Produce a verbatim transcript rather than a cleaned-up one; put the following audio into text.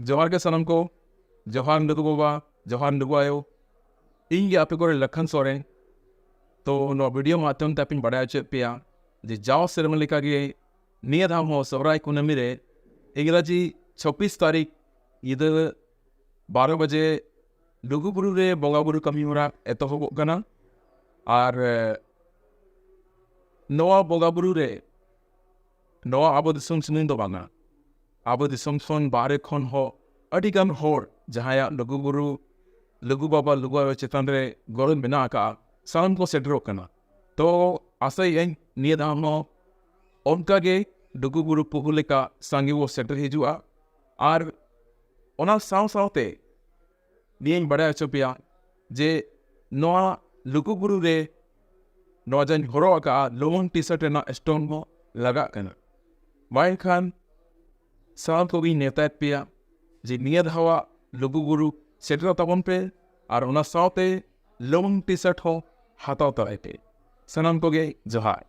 ᱡᱚᱦᱟᱨ ᱜᱮ ᱥᱟᱱᱟᱢ ᱠᱚ᱾ ᱡᱚᱦᱟᱨ ᱞᱩᱜᱩ ᱵᱟᱵᱟ, ᱡᱚᱦᱟᱨ ᱞᱩᱜᱩ ᱟᱭᱳ᱾ ᱤᱧ ᱜᱮ ᱟᱯᱮ ᱠᱚᱨᱮ ᱞᱟᱠᱷᱟᱱ ᱥᱚᱨᱮᱱ᱾ ᱛᱚ ᱱᱚᱣᱟ ᱵᱷᱤᱰᱤᱭᱳ ᱢᱟᱫᱽᱫᱷᱚᱢ ᱛᱮ ᱟᱯᱮᱧ ᱵᱟᱲᱟᱭ ᱦᱚᱪᱚᱭᱮᱫ ᱯᱮᱭᱟ ᱡᱮ ᱡᱟᱣ ᱥᱮᱨᱢᱟ ᱞᱮᱠᱟᱜᱮ ᱱᱤᱭᱟᱹ ᱫᱷᱟᱣ ᱦᱚᱸ ᱥᱚᱦᱨᱟᱭ ᱠᱩᱱᱟᱹᱢᱤ ᱨᱮ ᱤᱝᱨᱟᱡᱤ ᱪᱷᱚᱵᱵᱤᱥ ᱛᱟᱹᱨᱤᱠᱷ ᱧᱤᱫᱟᱹ ᱵᱟᱨᱚ ᱵᱟᱡᱮ ᱞᱩᱜᱩᱵᱩᱨᱩ ᱨᱮ ᱵᱚᱸᱜᱟᱼᱵᱩᱨᱩ ᱠᱟᱹᱢᱤ ᱦᱚᱨᱟ ᱮᱛᱚᱦᱚᱵᱚᱜ ᱠᱟᱱᱟ᱾ ᱟᱨ ᱮ, ᱱᱚᱣᱟ ᱵᱚᱸᱜᱟᱼᱵᱩᱨᱩ ᱨᱮ ᱱᱚᱣᱟ ᱟᱵᱚ ᱫᱤᱥᱚᱢ ᱥᱩᱢᱩᱝ ᱫᱚ ᱵᱟᱝᱟ, ᱟᱵᱚ ᱫᱤᱥᱚᱢ ᱠᱷᱚᱱ ᱵᱟᱦᱨᱮ ᱠᱷᱚᱱ ᱦᱚᱸ ᱟᱹᱰᱤᱜᱟᱱ ᱦᱚᱲ ᱡᱟᱦᱟᱸᱭᱟᱜ ᱞᱩᱜᱩᱵᱩᱨᱩ, ᱞᱩᱜᱩ ᱵᱟᱵᱟ, ᱞᱩᱜᱩ ᱟᱭᱳ ᱪᱮᱛᱟᱱ ᱨᱮ ᱜᱚᱨᱚᱡᱽ ᱢᱮᱱᱟᱜ ᱟᱠᱟᱫᱼᱟ, ᱥᱟᱱᱟᱢ ᱠᱚ ᱥᱮᱴᱮᱨᱚᱜ ᱠᱟᱱᱟ᱾ ᱛᱚ ᱟᱥᱟᱭᱮᱫ ᱟᱹᱧ ᱱᱤᱭᱟᱹ ᱫᱷᱟᱣ ᱦᱚᱸ ᱚᱱᱠᱟᱜᱮ ᱞᱩᱜᱩᱵᱩᱨᱩ ᱯᱩᱦᱩ ᱞᱮᱠᱟ ᱥᱟᱸᱜᱮ ᱵᱚ ᱥᱮᱴᱮᱨ ᱦᱤᱡᱩᱜᱼᱟ᱾ ᱟᱨ ᱚᱱᱟ ᱥᱟᱶ ᱥᱟᱶᱛᱮ ᱱᱤᱭᱟᱹᱧ ᱵᱟᱲᱟᱭ ᱦᱚᱪᱚ ᱯᱮᱭᱟ ᱡᱮ ᱱᱚᱣᱟ ᱞᱩᱜᱩᱵᱩᱨᱩ ᱨᱮ ᱱᱚᱣᱟ ᱡᱟᱧ ᱦᱚᱨᱚᱜ ᱟᱠᱟᱫᱼᱟ ᱞᱩᱢᱟᱹᱝ ᱴᱤ ᱥᱟᱨᱴ ᱨᱮᱱᱟᱜ ᱥᱴᱚᱞ ᱦᱚᱸ ᱞᱟᱜᱟᱜ ᱠᱟᱱᱟ᱾ ᱢᱟ ᱮᱱᱠᱷᱟᱱ ᱥᱟᱱᱟᱢ ᱠᱚᱜᱮᱧ ᱱᱮᱣᱛᱟᱭᱮᱫ ᱯᱮᱭᱟ ᱡᱮ ᱱᱤᱭᱟᱹ ᱫᱷᱟᱣᱟᱜ ᱞᱩᱜᱩᱵᱩᱨᱩ ᱥᱮᱴᱮᱨᱚᱜ ᱛᱟᱵᱚᱱ ᱯᱮ ᱟᱨ ᱚᱱᱟ ᱥᱟᱶᱛᱮ ᱞᱩᱢᱟᱹᱝ ᱴᱤ ᱥᱟᱨᱴ ᱦᱚᱸ ᱦᱟᱛᱟᱣ ᱛᱚᱨᱟᱭ ᱯᱮ᱾ ᱥᱟᱱᱟᱢ ᱠᱚᱜᱮ ᱡᱚᱦᱟᱨ᱾